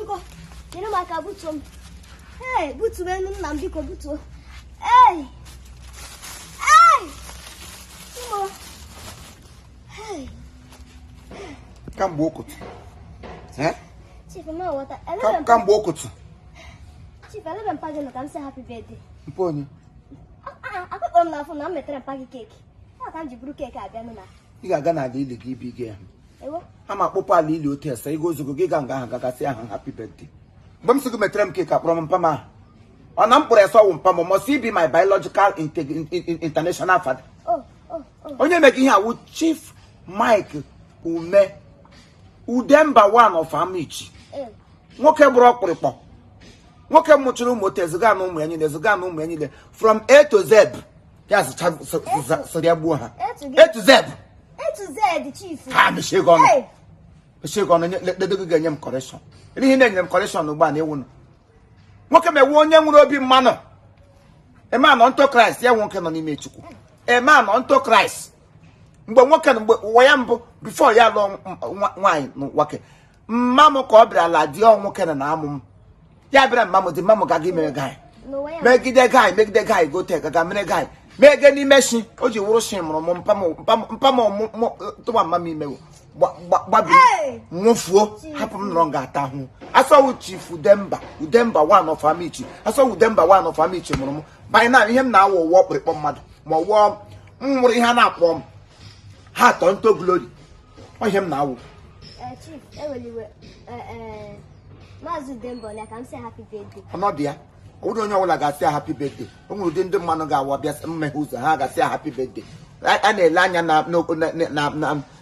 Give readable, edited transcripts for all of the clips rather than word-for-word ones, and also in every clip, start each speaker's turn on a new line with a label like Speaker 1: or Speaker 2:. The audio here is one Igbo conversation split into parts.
Speaker 1: Biko, nyere m aka butuo m. Hey, butuo enu nna m, biko butuo. Hey! Hey! Ụmụ. Hey!
Speaker 2: Kamgbe ụkụtụ. Eh?
Speaker 1: Chief, ma ghọta. Elebe m
Speaker 2: Kamgbe ụkụtụ.
Speaker 1: Chief, elebe mpa gị nọ ka m sị happy birthday.
Speaker 2: Mpa onye?
Speaker 1: Akpọkpọrọ m n'afọ na m metere mpa gị cake. Ya ka m ji buru cake abịa nụ na.
Speaker 2: Ị ga-aga n'ala ili gị ibi gị ahụ.
Speaker 1: Ewo.
Speaker 2: A ma akpụpụ ala ili otu ese ịga ozugbo gị ga nga ahụ gagasị ahụ happy birthday. Mgbe m sị gị metere m cake, akpọrọ m mpa m ahụ. Ọ na m kpọrọ ese ọwụ mpa m must he be my biological international father?
Speaker 1: Oh.
Speaker 2: Onye mege ihe awụ Chief Mike Ume Udemba one of Amichi.
Speaker 1: Eh.
Speaker 2: Nwoke gburu ọkpụrịkpọ. Nwoke mụchara ụmụ otu eziga na ụmụ ya niile, eziga na ụmụ ya niile from A to Z. Ya zụcha sịrị ya gbuo ha.
Speaker 1: A to gị?
Speaker 2: A to Z.
Speaker 1: A to Z, Chief.
Speaker 2: Ha mechie gị ọnụ.
Speaker 1: Hey!
Speaker 2: Mechie gị ọnụ, ledo gị ga-enye m correction. Ihe na-enye m correction ugbu a na-ewu nụ. Nwoke mewu onye nwere obi mmanụ. A man unto Christ, ya nwoke nọ n'ime Chukwu. A man unto Christ. Mgbe nwoke mgbe ụwa ya mbụ before ya lụọ nwaanyị n'ụwa ke. Mma m ka ọ bịara ala di ọ nwoke na amụ m. Ya bịara mma m dị mma m gaga imere guy.
Speaker 1: N'ụwa ya.
Speaker 2: Megide guy, megide guy, gote gaga mere guy. Mege n'ime shi, o ji wụrụ shi mụrụ m mpa m mpa m mpa m tụwa mma m ime gbabiri
Speaker 1: Hey!
Speaker 2: nwụfuo hapụ m nọrọ nga ata ahụhụ. Asọwụ Chief Udemba, Udemba one of Amichi. Asọwụ Udemba one of Amichi mụrụ m. By now ihe m na-awụ ụwa ọkpụrịkpọ mmadụ ma ọwụọ m nwụrụ ihe a na-akpọ m ha atọ nto glory. Ọ ihe m na-awụ.
Speaker 1: Eh, Chief, eweliwe. Eh, eh, Maazị Udemba ya ka m sị happy birthday.
Speaker 2: Ọnọdụ ya ọ bụrụ onye ọbụla ga-asị ya happy birthday, o nwere ụdị ndị mmadụ ga-awa bịa mmeghe ụzọ ha ga-asị ya happy birthday. A na-ele anya na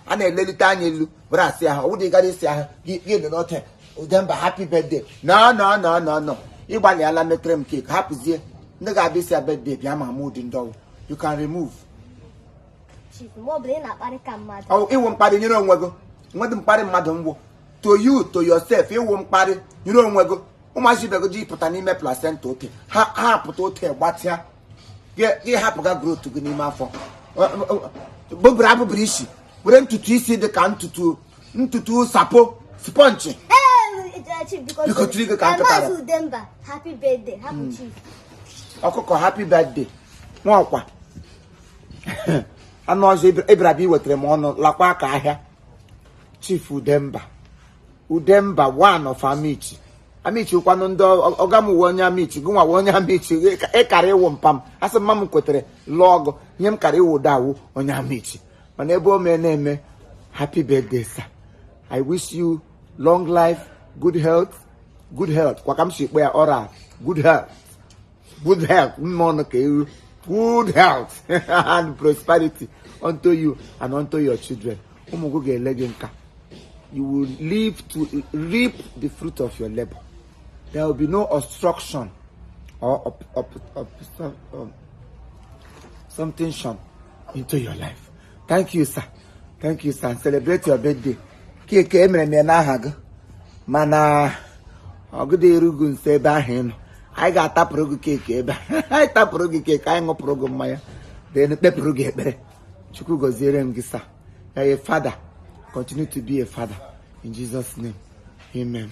Speaker 2: a na-elelite anya elu were asị ya ha. Ọ bụrụ ịgara isi ahụ gị gị lere ote Udemba happy birthday. No, no, no, no, no, ịgbalịala metere m cake, hapụzie ndị ga-abịa isi ya birthday bịa ma ama ụdị ndị ọwụ. You can remove.
Speaker 1: Chief, mgbe ọbụla ị na-akparị ka mmadụ.
Speaker 2: Ọ ịwụ mkparị nyere onwe gị nwedị mkparị mmadụ ngwụ to you, to yourself. Ịwụ mkparị nyere onwe gị. Ụmụazị ibe gị ji pụta n'ime placenta ote ha ha pụta ote gbatịa gị gị hapụga growth gị n'ime afọ bụbụrụ abụbụrụ isi were ntutu isi dị ka ntutu ntutu sapo sponge.
Speaker 1: Ee, Chief, biko.
Speaker 2: Biko, tiri gị ka
Speaker 1: Eh,
Speaker 2: nkịta.
Speaker 1: Maazị Udemba, happy birthday. Hapụ Chief.
Speaker 2: Ọkụkọ, happy birthday. Nwa ọkwa anụ ọzọ ịbịara bịa iwetara m ọnụ lakwa aka ahịa. Chief Udemba, Udemba one of Amichi. Amichi kwanụ ndị ọga m uwe onye Amichi gị nwa onye Amichi ịkara ịwụ mpa m asị mma m kwetere lụọ ọgụ ihe m kara ịwụ dawu onye Amichi mana ebe o mee na-eme. Happy birthday, sir. I wish you long life, good health, good health kwa ka m si kpọ ya ọra, good health, good health, mma ọnụ ka ewu, good health and prosperity unto you and unto your children. Ụmụ gị ga-ele gị nka. You will live to reap the fruit of your labor. There will be no obstruction or up, something shun into your life. Thank you, sir. Thank you, sir. And celebrate your birthday. Cake emere m ya n'aha gị mana ọgụdị erughị nso ebe ahụ ị nọ. Anyị ga-atapụrụ gị cake ebe a. Anyị tapụrụ gị cake, anyị ṅụpụrụ gị mmanya, then kpepụrụ gị ekpere. Chukwu gọziere m gị, sir. You are a father. Continue to be a father in Jesus' name, amen.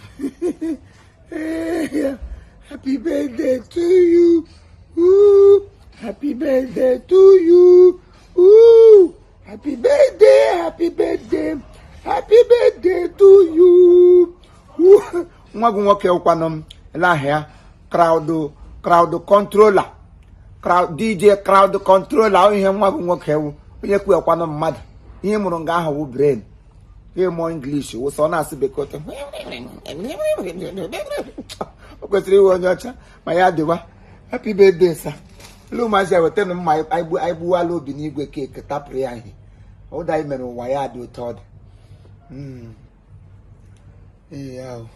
Speaker 2: Happy birthday to you. Ooh, happy birthday to you. Ooh, happy birthday, happy birthday, happy birthday to you. Ooh. Nwa gị nwoke kwanụ m ele aha ya crowd crowd controller, crowd DJ, crowd controller. Ọ ihe nwa gị nwoke wụ onye kwuekwanụ mmadụ ihe mụrụ nga ahụ wụ brain gị mụọ English wụsọ ọ na-asụ bekee ụtọ. O kwesịrị iwe onye ọcha ma ya dịwa. Happy birthday, sir. Elu ụmụazị a wetanụ mma anyị gbuwala obi n'igwe cake tapụrụ ya ihe ụda anyị mere ụwa ya dị ụtọ ọ dị. Ee, ahụ.